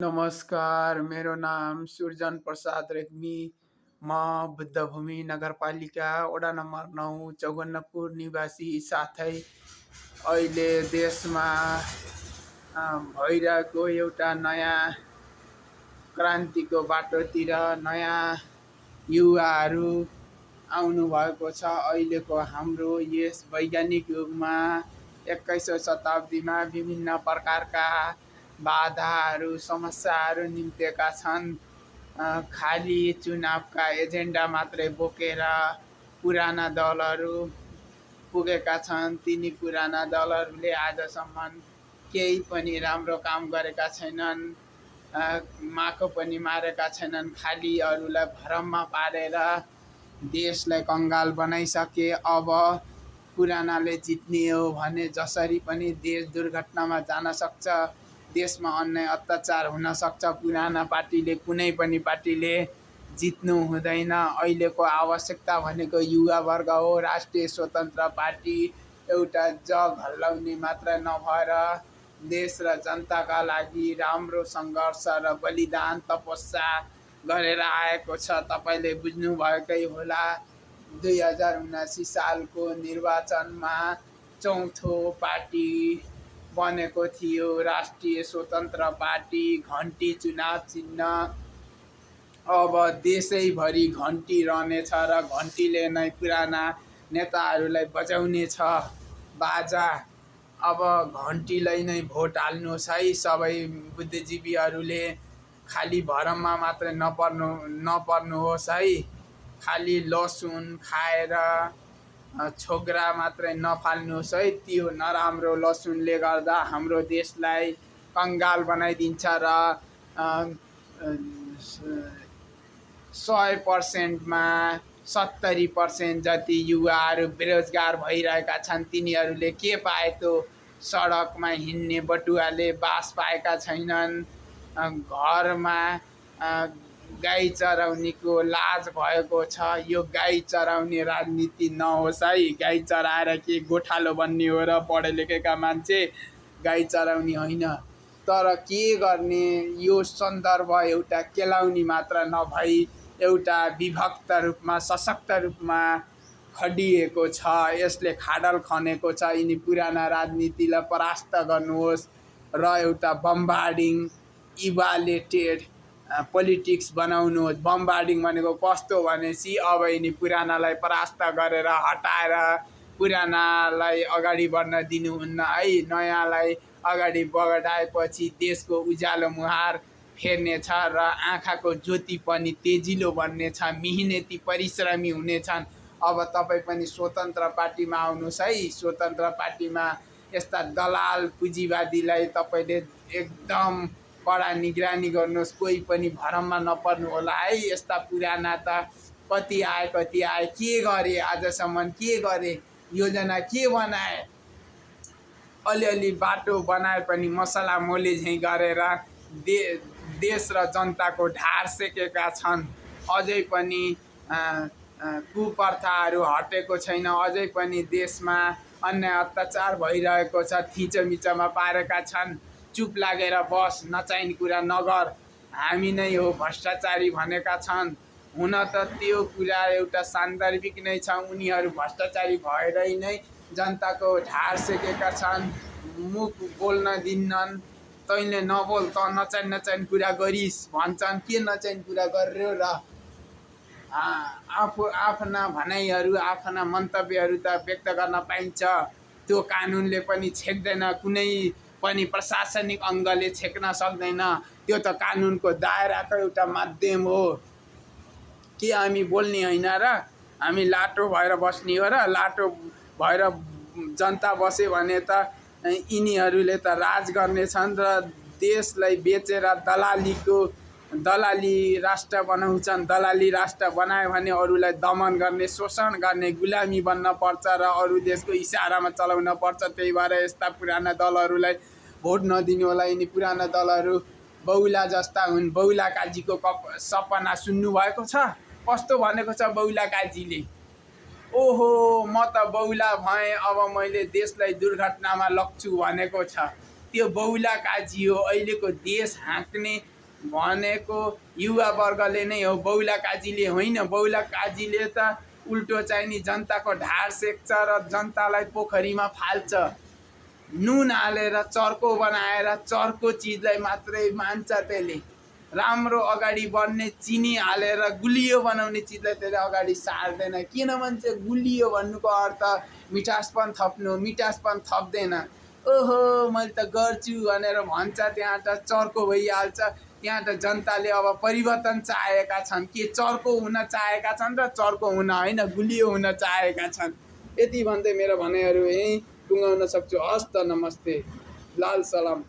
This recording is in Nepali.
नमस्कार, मेरो नाम सुरजन प्रसाद रेग्मी। म बुद्धभूमि नगरपालिका वडा नम्बर 9 चौगन्नपुर निवासी साथै अहिले देशमा भइरहेको एउटा नयाँ क्रान्तिको बाटोतिर नयाँ युवाहरू आउनुभएको छ। अहिलेको हाम्रो यस वैज्ञानिक युगमा 21औं शताब्दीमा विभिन्न प्रकारका बाधाहरू समस्याहरू निम्तेका छन्। खाली चुनावका एजेन्डा मात्रै बोकेर पुराना दलहरू पुगेका छन्। तिनी पुराना दलहरूले आजसम्म केही पनि राम्रो काम गरेका छैनन्, माको पनि मारेका छैनन्। खाली अरूलाई भरममा पारेर देशलाई कङ्गाल बनाइसके। अब पुरानाले जित्ने हो भने जसरी पनि देश दुर्घटनामा जान सक्छ, देशमा अन्याय अत्याचार हुन सक्छ। पुराना पार्टीले कुनै पनि पार्टीले जित्नु हुँदैन। अहिलेको आवश्यकता भनेको युवा वर्ग हो। राष्ट्रिय स्वतन्त्र पार्टी एउटा जग हल्लाउने मात्र नभएर देश र जनताका लागि राम्रो सङ्घर्ष र बलिदान तपस्या गरेर आएको छ। तपाईँले बुझ्नुभएकै होला, 2079 सालको निर्वाचनमा चौथो पार्टी बनेको थियो राष्ट्रिय स्वतन्त्र पार्टी, घन्टी चुनाव चिन्ह। अब देशैभरि घन्टी रहनेछ र घन्टीले नै पुराना नेताहरूलाई बजाउने छ बाजा। अब घन्टीलाई नै भोट हाल्नुहोस् है सबै बुद्धिजीवीहरूले। खाली भरममा मात्रै नपर्नुहोस् है। खाली लसुन खाएर छोग्रा मात्रै नफाल्नुहोस् है। त्यो नराम्रो लसुनले गर्दा हाम्रो देशलाई कङ्गाल बनाइदिन्छ र 100%मा 70% जति युवाहरू बेरोजगार भइरहेका छन्। तिनीहरूले के पाए त? सडकमा हिँड्ने बटुवाले बास पाएका छैनन्। घरमा गाई चराउनेको लाज भएको छ। यो गाई चराउने राजनीति नहोस् है। गाई चराएर के गोठालो बन्ने हो र? पढे लेखेका मान्छे गाई चराउने होइन। तर के गर्ने, यो सन्दर्भ एउटा केलाउनी मात्र नभई एउटा विभक्त रूपमा सशक्त रूपमा खडिएको छ। यसले खाडल खनेको छ। यिनी पुराना राजनीतिलाई परास्त गर्नुहोस् र एउटा बम्बार्डिङ इभालुएटेड पोलिटिक्स बनाउनुहोस्। बम्बार्डिङ भनेको कस्तो भनेपछि अब यिनी पुरानालाई परास्त गरेर हटाएर पुरानालाई अगाडि बढ्न दिनुहुन्न है। नयाँलाई अगाडि बढाएपछि देशको उज्यालो मुहार फेर्नेछ र आँखाको ज्योति पनि तेजिलो बन्नेछ। मेहनती परिश्रमी हुनेछन्। अब तपाईँ पनि स्वतन्त्र पार्टीमा आउनुहोस् है। स्वतन्त्र पार्टीमा यस्ता दलाल पुँजीवादीलाई तपाईँले एकदम कडा निगरानी गर्नुहोस्। कोही पनि भरममा नपर्नु होला है। यस्ता पुराना त कति आए, के गरे आजसम्म, के गरे, योजना के बनाए? अलिअलि बाटो बनाए पनि मसला मोले झैँ गरेर देश र जनताको ढाड सेकेका छन्। अझै पनि कुप्रथाहरू हटेको छैन। अझै पनि देशमा अन्याय अत्याचार भइरहेको छ। थिचोमिचोमा पारेका छन्। चुप लागेर बस, नचाहिने कुरा नगर, हामी नै हो भ्रष्टाचारी भनेका छन्। हुन त त्यो कुरा एउटा सान्दर्भिक नै छ। उनीहरू भ्रष्टाचारी भएरै नै जनताको ढाड सेकेका छन्। मुख बोल्न दिन्नन्। तैँले नबोल त, नचाहिने कुरा गरिस् भन्छन्। के नचाहिने कुरा गर्यो र? आफ्ना भनाइहरू, आफ्ना मन्तव्यहरू त व्यक्त गर्न पाइन्छ। त्यो कानुनले पनि छेक्दैन। कुनै पनि प्रशासनिक अङ्गले छेक्न सक्दैन। त्यो त कानुनको दायराको एउटा माध्यम हो। के हामी बोल्ने होइन र? हामी लाटो भएर बस्ने हो र? लाटो भएर जनता बस्यो भने त यिनीहरूले त राज गर्नेछन् र देशलाई बेचेर दलाली राष्ट्र बनाउँछन्। दलाली राष्ट्र बनायो भने अरूलाई दमन गर्ने, शोषण गर्ने, गुलामी बन्न पर्छ र अरू देशको इसारामा चलाउन पर्छ। त्यही भएर यस्ता पुराना दलहरूलाई भोट नदिनु होला। यिनी पुराना दलहरू बौला जस्ता हुन्। बौला काजीको सपना सुन्नुभएको छ? कस्तो भनेको छ बौला काजीले? ओहो, म त बौला भएँ, अब मैले देशलाई दुर्घटनामा लग्छु भनेको छ। त्यो बहुला काजी हो। अहिलेको देश हाँक्ने भनेको युवा वर्गले नै हो, बहुला काजीले होइन। बहुला काजीले त उल्टो चाहिँ नि जनताको ढाड सेक्छ र जनतालाई पोखरीमा फाल्छ। नुन हालेर चर्को बनाएर चर्को चिजलाई मात्रै मान्छ त्यसले। राम्रो अगाडि बढ्ने चिनी हालेर गुलियो बनाउने चिजलाई त्यसले अगाडि सार्दैन। किन भन्छ गुलियो भन्नुको अर्थ मिठासपन थप्नु, मिठासपन थप्दैन। ओहो मैले त गर्छु भनेर भन्छ, त्यहाँ त चर्को भइहाल्छ। त्यहाँ त जनताले अब परिवर्तन चाहेका छन्। के चर्को हुन चाहेका छन् र चर्को हुन होइन गुलियो हुन चाहेका छन्। यति भन्दै मेरो भनाइहरू यहीँ टुङ्गाउन सक्छु। हस्त नमस्ते, लाल सलाम।